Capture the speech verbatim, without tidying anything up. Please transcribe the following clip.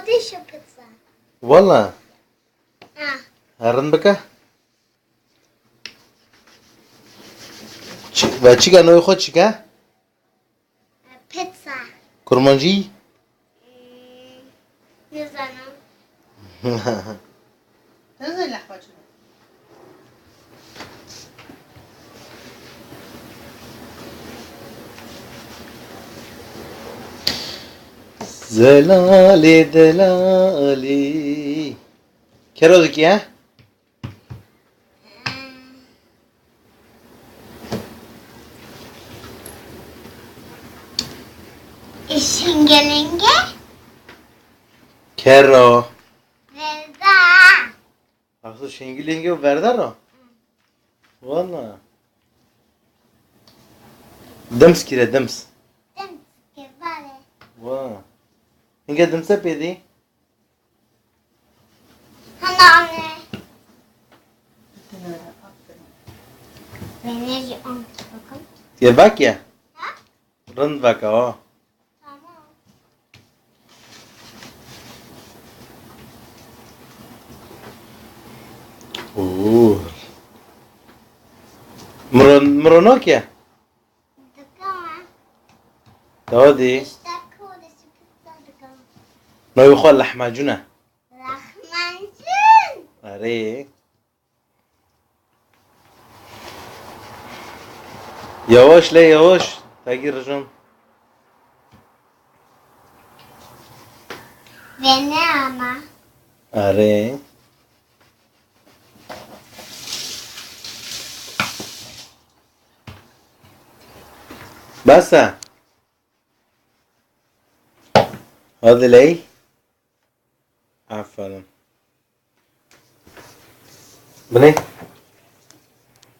Dişi pizza. Wala. Ha. Herin bike. Çi-, ve çika noy xo çika? Pizza. Kurmancî? Hmm, nizanim. Nizanim lehva çi. Zelalê delalê. Kero dikî he? Şingelenge? Kero. Verda. Axir şingilenge û verda ro? Valla. Dims kire dims. Dims kire vale. Wa. Hinge dimse pêdî. Hana anne. Beni an bakın. Ye bak ya. Ha? Rind veke ha. Tamam. Oo. Miro, miro nake? Dikkat. Hadi. İşte kodesi pizza dikkat. Navê xwe lahmacun e. Lahmacun. Erê. Yavaş le yavaş. Tagî rijim. Vene ama. Erê. Bes e. Hadi ley. Aferin. Binê.